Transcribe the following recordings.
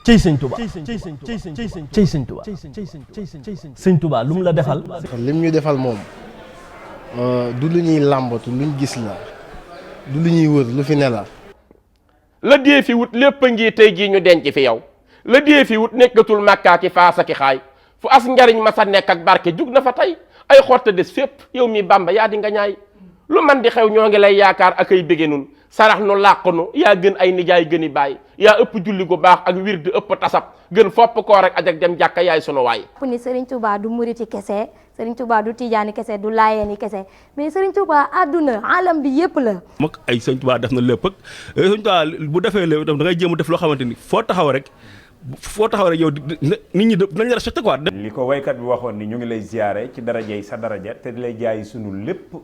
cey sëñ Touba cey sëñ Touba sëñ Touba lu mu la defal. lim ñu defal moom du lu ñuy làmbatu luñ gis la du lu ñuy wër lu fi ne la dee fi wut lépp a ngi tey jii ñu denc fi yow la dee fi wut nekkatul màkkaa ki faasa ki xaay fu as njariñ ma sa nekk ak barke jug na fa tey ay xotta des fépp yow mi Bamba yaa di nga ñaay lu man di xew ñoo ngi lay yaakaar ak ay bége nun sarax nu làq nu yaa gën ay nijaay gëni baay yaa ëpp julli gu baax ak wir di ëpp tasab gën fopp koo rek ajak dem jàkka yaay sunu waay. ni Serigne Touba du muriti kese Serigne Touba du tijaani kese du laayeen kese mais Serigne Touba àdduna alam bi yëpp la. mag ay Serigne Touba def na lépp ak Serigne Touba bu defee lépp itam da ngay jéem a def loo xamante ni foo taxaw rek yow nit ñi nañ la respecté quoi. li ko waykat bi waxoon ni ñu ngi lay ziyaare ci darajey sa daraja te di lay jaay sunu lépp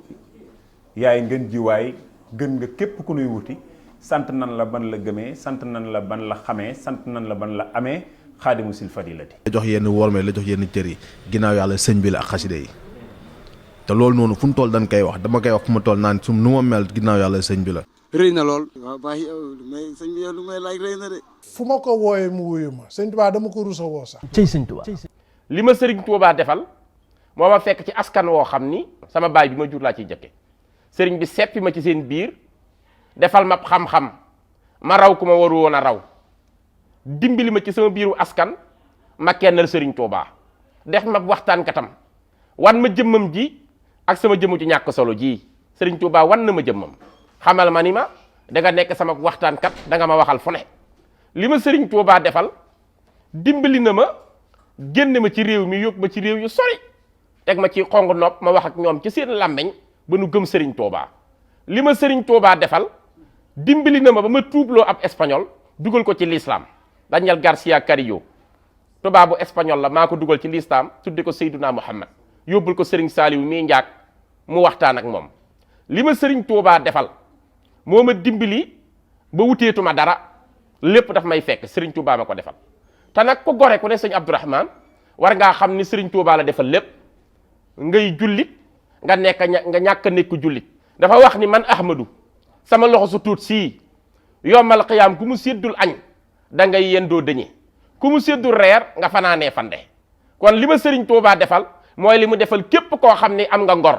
yaay ngeen jiwaay gën nga képp ku nuy wuti sant nan la ban la gëmee sant nan la ban la xamee sant nan la ban la amee xaadimu sil fadilati la jox yenn wormee la jox yenn cër yi ginnaaw yàlla sëñ bi la ak xasida yi te loolu noonu fu mu toll dañ koy wax dama koy wax fu ma toll naan su nu ma mel ginnaaw yàlla sëñ bi la. rëy na lool. waaw bàyyi mais sëñ bi yow lu may laaj rëy na de. fu ma ko wooyee mu wuyu ma sëñ Tuubaa dama ko rusa woo sax. cey sëñ Tuubaa li ma sëriñ Tuubaa defal moo ma fekk ci askan woo xam ni sama baay bi ma jur laa ciy jëkke sëriñ bi seppi ma ci seen biir defal ma xam-xam ma raw ku ma waru woon a raw dimbali ma ci sama biiru askan ma kennal sëriñ Tuubaa def ma waxtaan katam wan ma jëmmam ji ak sama jëmmu ci ñàkk solo ji sëriñ Tuubaa wan na ma jëmmam xamal ma ni ma da nga nekk sama waxtaan kat da nga ma waxal fu ne li ma sëriñ Tuubaa defal dimbali na ma génne ma ci réew mi yóbbu ma ci réew yu sori teg ma ci xong nopp ma wax ak ñoom ci seen làmmeñ ba nu gëm sëriñ Tuubaa li ma sëriñ Tuubaa defal dimbali na ma ba ma tuubloo ab espagnol dugal ko ci l'islam Daniel Garcia Carillo tubaabu espagnol la maa ko dugal ci l'islam tudde ko Seyduna Muhammad yóbbul ko sëriñ Saaliw mii njaag mu waxtaan ak moom li ma sëriñ Tuubaa defal moo ma dimbali ba wuteetuma dara lépp daf may fekk sëriñ Tuubaa ma ko defal te nag ku gore ku ne sëñ Abdourahman war ngaa xam ni sëriñ Tuubaa la defal lépp ngay jullit nga ñàkk a nekk jullit dafa wax ni man Ahmadu sama loxo su tuut sii yombal xiyaam ku mu séddul añ da ngay yendoo dëñe ku mu séddul reer nga fanaanee fande kon li ma sëriñ Tuubaa defal mooy li mu defal képp koo xam ni am nga ngor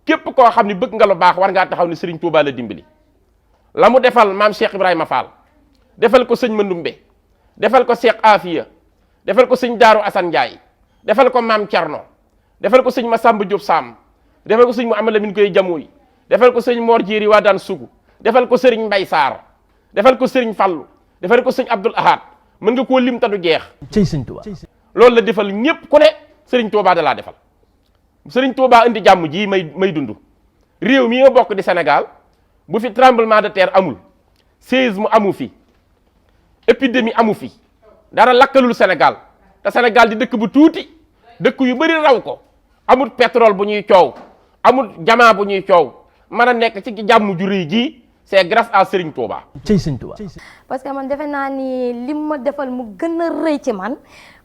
képp koo xam ni bëgg nga lu baax war ngaa taxaw ni sëriñ Tuubaa la dimbali la mu defal maam Cheikh Ibrahima Fall defal ko sëñ Mandumbe defal ko Cheikh Afia defal ko sëñ Daaru Asan Njaay defal ko maam Cerno defal ko sëñ Masamba Diop Sam defal ko sëñ Muhammad Lamin koy jamuy defal ko sëñ Mor Jéeri waa daan sugu defal ko sëriñ Mbay Saar defal ko sëriñ Fallu defal ko sëñ Abdul Ahad mën nga koo lim ta du jeex cey sëñ Tuubaa loolu la defal ñépp ku ne sëriñ Tuubaa da laa defal sëriñ Tuubaa indi jàmm ji may dund réew mi nga bokk di Sénégal bu fi tremblement de terre amul séisme amu fi épidémie amu fi dara lakkalul Sénégal te Sénégal di dëkk bu tuuti dëkk yu bari raw ko amul pétrole bu ñuy coow amul jamaa bu ñuy coow mën a nekk ci jàmm ju rëy ji c'est grâce à Serigne Touba. cey sëñ Touba. parce que man defe naa ni lim ma defal mu gën a rëy ci man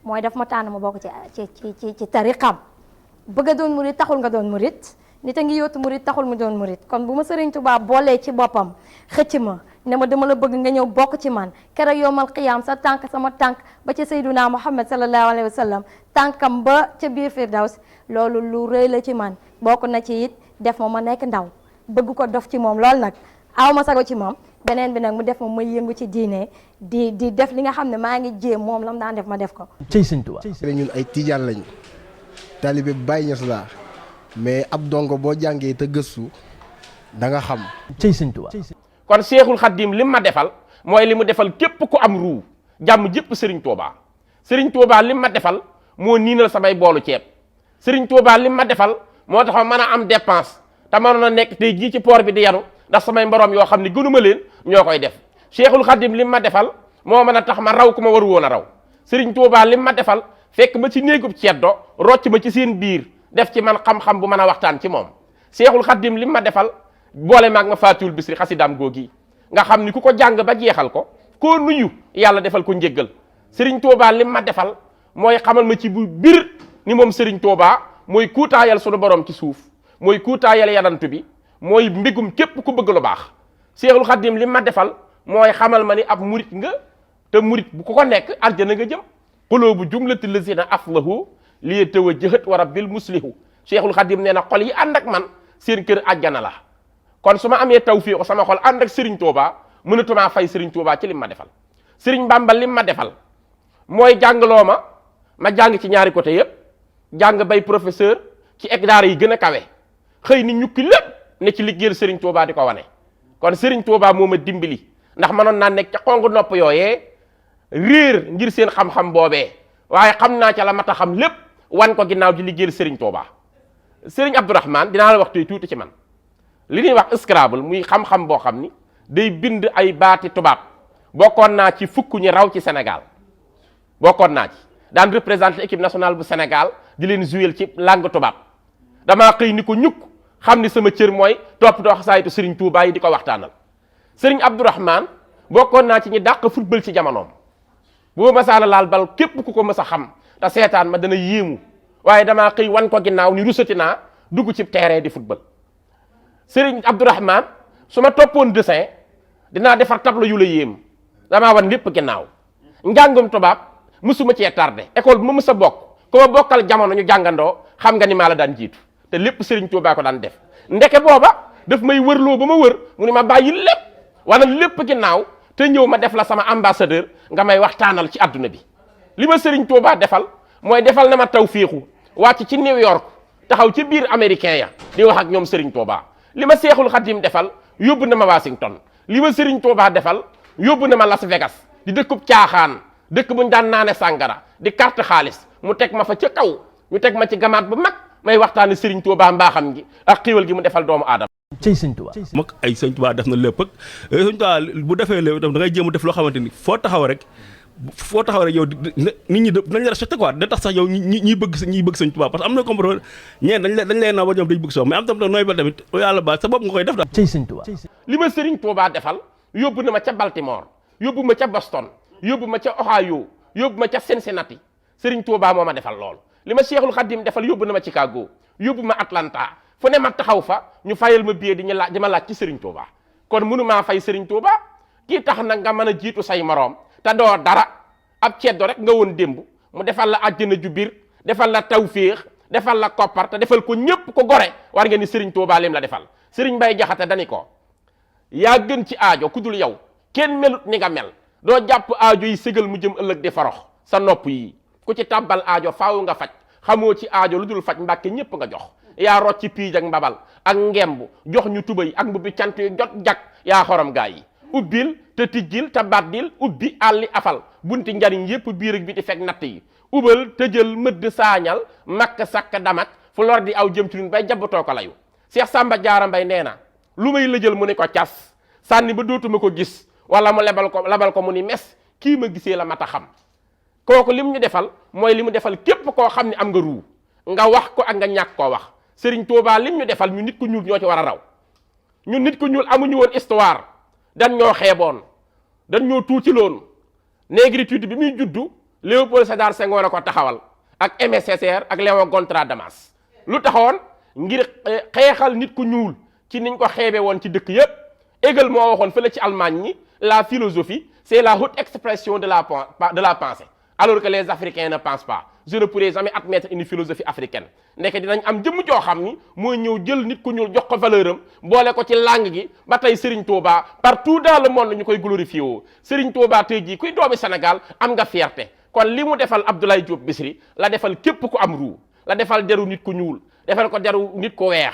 mooy daf ma tànn ma bokk ci tariqam bëgg a doon murit taxul nga doon murit nit a ngi yóotu murit taxul mu doon murit kon bu ma Serigne Touba boolee ci boppam xëcc ma ne ma dama la bëgg nga ñëw bokk ci man keroog yowmal qiyaam sa tànk sama tànk ba ca Seyduna Muhammad sallallahu alayhi wa sallam tànkam ba ca biir Firdaws loolu lu rëy la ci man bokk na ci it def ma nekk ndaw bëgg ko dof ci moom loolu nag aw ma sago ci moom beneen bi nag mu def ma may yëngu ci diine di def li nga xam ne maa ngi jéem moom la mu daan def ma def ko. cey sëñ Touba. ñun ay tijaan lañu taalibe Baay Ñas laa mais ab dongo boo jàngee te gëstu da nga xam. cey sëñ Touba. kon Seexul Xaddim lim ma defal mooy li mu defal képp ku am ruu jàmm jépp Serigne Touba Serigne Touba lim ma defal moo niinal samay boolu ceeb Serigne Touba lim ma defal moo tax ma mën a am dépense te mënoon a nekk tey jii ci port bi di yanu ndax samay mborom yoo xam ne gënuma leen ñoo koy def Seexul Xaddim lim ma defal moo mën a tax ma raw ku ma waru woon a raw Serigne Touba lim ma defal fekk ma ci néegub ceddo rocc ma ci seen biir def ci man xam-xam bu mën a waxtaan ci moom Seexul Xaddim lim ma defal boole maag ma faatiwul bisri xasidaam googi nga xam ni ku ko jàng ba jeexal ko koo nuyu yàlla defal ko njéggal Serigne Touba lim ma defal mooy xamal ma ci bu bir ni moom Serigne Touba mooy kuutaayal sunu borom ci suuf mooy kuutaayal yanantu bi mooy mbégum képp ku bëgg lu baax Seexul Xaddim lim ma defal mooy xamal ma ni ab murit nga te murit bu ko nekk aljana nga jëm. qulubu jumlatil lazina aflahu li tawajjahat wa rabbil muslihu Cheikhul Khadim nee na xol yi ànd ak man seen kër àjjana la. kon su ma amee tawfiq sama xol ànd ak Serigne Touba mënatumaa fay Serigne Touba ci lim ma defal. Serigne Bamba lim ma defal mooy jàngloo ma jàng ci ñaari côté yëpp jàng bay professeur ci daara yi gën a kawe xëy ni ñukki lépp ne ci liggéeyal Serigne Touba di ko wane. kon Serigne Touba moo ma dimbali ndax mënoon naa nekk ca xongu nopp yooyee réer ngir seen xam-xam boobee waaye xam naa ca la mat a xam lépp wan ko ginnaaw di liggéeyal Serigne Touba. Serigne Abdourahmane dinaa la wax tey tuuti ci man li ñuy wax Scrabble muy xam-xam boo xam ni day bind ay baati tubaab bokkoon naa ci fukk ñi raw ci Sénégal bokkoon naa ci daan représenté équipe nationale bu Sénégal di leen jouer ci langue tubaab damaa xëy ni ko ñukk xam ni sama cër mooy toppatoo xasaayitu Serigne Touba yi di ko waxtaanal. Serigne Abdourahmane bokkoon naa ci ñi dàq football ci jamonoom boo masaana laal bal képp ku ko mës a xam te seetaan ma dana yéemu waaye damaa xëy wan ko ginnaaw ni rusati naa dugg ci terrain di football. Serigne Abdourahmane su ma toppoon dessin dinaa defar tableau yu la yéem damaa wan lépp ginnaaw njàngum tubaab mësuma cee tardé école bu ma mës a bokk ku ma bokkal jamono ñu jàngandoo xam nga ni maa la daan jiitu te lépp Serigne Touba ko daan def ndeke booba daf may wërloo ba ma wër mu ni ma bàyyi lépp wala lépp ginnaaw te ñëw ma def la sama ambassadeur nga may waxtaanal ci adduna bi. li ma Serigne Touba defal mooy defal na ma tawfiixu wàcc ci New York taxaw ci biir américain ya di wax ak ñoom Serigne Touba. li ma Seexul Xadim defal yóbbu na ma Washington li ma Serigne Touba defal yóbbu na ma Las Vegas di dëkkub caaxaan dëkk buñ daan naane sàngara di carte xaalis mu teg ma fa ca kaw ñu teg ma ci gamaat bu mag may waxtaane Serigne Touba mbaaxam gi ak xiiwal gi mu defal doomu aadama. cey Sëñ Touba. mag ay Sëñ Touba def na lépp ak Sëñ Touba bu defee lépp itam da ngay jéem a def loo xamante ni foo taxaw rek yow nit ñi dañ la respecté quoi da tax sax yow ñi bëgg Sëñ Touba parce que am na comprendre ñeen dañ leen na ba ñoom dañ bëgg soo mais am tam nooy ba tamit yàlla ba sa bopp nga koy def daal. cey Sëñ Touba. li ma Serigne Touba defal yóbbu na ma ca Baltimore yóbbu ma ca Boston yóbbu ma ca Ohio yóbbu ma ca Cincinnati Serigne Touba moo ma defal lool. li ma Cheikhul Khadim defal yóbbu na ma Chicago yóbbu ma Atlanta fu ne ma taxaw fa ñu fayal ma billet di ma laaj ci Serigne Touba kon mënu maa fay Serigne Touba kii tax nag nga mën a jiitu say moroom te doo dara ab ceddo rek nga woon démb mu defal la àjjana ju biir defal la tawféex defal la koppar te defal ko ñépp ko gore war nga ni Serigne Touba lim la defal Serigne Mbaye Jaxate dani ko yaa gën ci aajo ku dul yow kenn melut ni nga mel doo jàpp aajo yi ségal mu jëm ëllëg di farox sa nopp yi ku ci tàbbal aajo faaw nga faj xamoo ci aajo lu dul faj mbàkke ñépp nga jox yaa rot ci piij ak mbabal ak ngemb jox ñu tubay ak mbubbi cant yu jot jak yaa xorom gaa yi ubbil te tijjil te baddil ubbi àlli afal bunti njariñ yépp biir ak biti fekk natt yi ubal tëjal mëdd saañal makk sakk damak fu lor di aw jëm ci ñun bay jabbatoo ko layu Seex Sàmba Jaara Mbay nee na lu may lëjal mu ni ko cas sànni ba dootuma ko gis wala mu labal ko mu ni mes kii ma gisee la mat a xam kooku lim ñu defal mooy li mu defal képp koo xam ne am nga ruu nga wax ko ak nga ñàkk koo wax Serigne Touba lim ñu defal ñu nit ku ñuul ñoo ci war a raw ñu nit ku ñuul amuñu woon histoire dañ ñoo xeeboon dañ ñoo tuutiloon négritude bi muy juddu Léopold Sédar Senghor a ko taxawal ak Aimé Césaire ak Léon Gontran Damas lu taxoon ngir xeexal nit ku ñuul ci niñ ko xeebe woon ci dëkk yépp Hegel moo waxoon fële ci Allemagne ñi la philosophie c'est la haute expression de la pensée alors que les Africains ne pensent pas je ne pourrai jamais admettre une philosophie africaine ndeke dinañ am jëmm joo xam ni mooy ñëw jël nit ku ñuul jox ko valeur am boole ko ci langue gi ba tey Serigne Touba partout dans le monde ñu koy glorifié woo Serigne Touba tey jii kuy doomi Sénégal am nga fierté kon li mu defal Abdoulaye Diop Bichri la defal képp ku am ruu la defal deru nit ku ñuul defal ko deru nit ku weex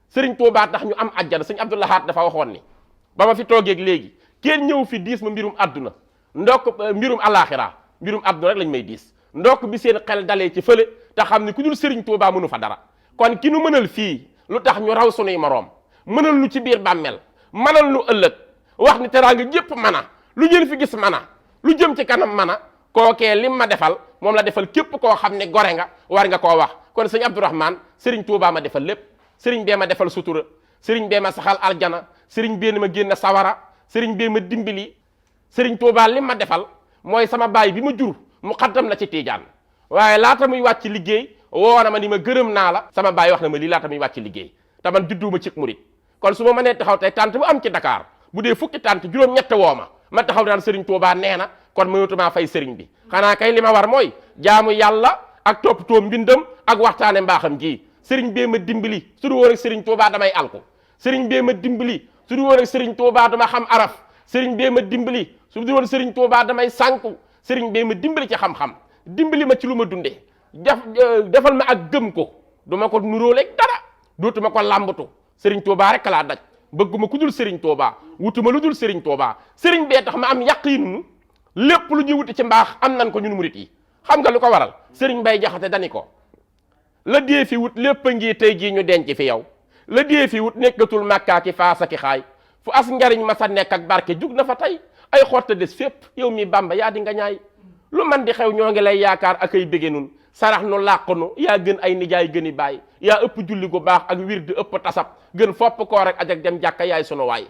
Serigne Touba tax ñu am àjjana Serigne Abdou Lahad dafa waxoon ni ba ma fi toogeeg léegi kenn ñëw fi diis ma mbirum àdduna ndokk mbirum alaxira mbirum àdduna rek lañ may diis ndokk bi seen xel dalee ci fële te xam ni ku dul Serigne Touba mënu fa dara kon ki nu mënal fii lu tax ñu raw sunuy moroom mënal lu ci biir bàmmeel mënal lu ëllëg wax ni teraanga jépp mën a lu ngeen fi gis mën a lu jëm ci kanam mën a kookee lim ma defal moom la defal képp koo xam ne gore nga war nga koo wax kon sëñ Abdourahmane Serigne Touba ma defal lépp Serigne bee ma defal sutura Serigne bee ma saxal aljana Serigne bee ma génn sawara Serigne bee ma dimbali Serigne Touba lim ma defal mooy sama baay bi ma jur mu xaddam la ci Tiijaan waaye laata muy wàcc liggéey woo na ma ni ma gërëm naa la sama baay wax na ma lii laata muy wàcc liggéey te man judduuma ci murit kon su ma mënee taxaw tey tànt bu am ci Dakar bu dee fukki tànt juróom-ñett woo ma taxaw daan Serigne Touba nee na kon mënatumaa fay sëriñ bi xanaa kay li ma war mooy jaamu yàlla ak toppatoo mbindam ak waxtaane mbaaxam gi sëriñ bee ma dimbali su du woon ak sëriñ Tuubaa damay alku sëriñ bee ma dimbali su du woon ak sëriñ Tuubaa dama xam araf sëriñ bee ma dimbali su du woon sëriñ Tuubaa damay sànku sëriñ bee ma dimbali ci xam-xam dimbali ma ci lu ma dundee defal ma ak gëm ko duma ko nuróoleeg dara dootuma ko làmbatu sëriñ Tuubaa rek laa daj bëgguma ku dul sëriñ Tuubaa wutuma lu dul sëriñ Tuubaa sëriñ bee tax ma am yaqiinu lépp lu ñuy wuti ci mbaax am nan ko ñun murit yi xam nga lu ko waral sëriñ Bay Jaxate dani ko la dee fi wut lépp a ngi tey jii ñu denc fi yow la dee fi wut nekkatul màkkaa ki faasa ki xaay fu as njariñ ma sa nekk ak barke jug na fa tey ay xotta des fépp yow mi Bàmba yaa di nga ñaay lu man di xew ñoo ngi lay yaakaar ak ay bége nun sarax nu làqunu yaa gën ay nijaay gëni baay yaa ëpp julli gu baax ak wir di ëpp tasab gën fopp koo rek ajak dem jàkka yaay sunu waay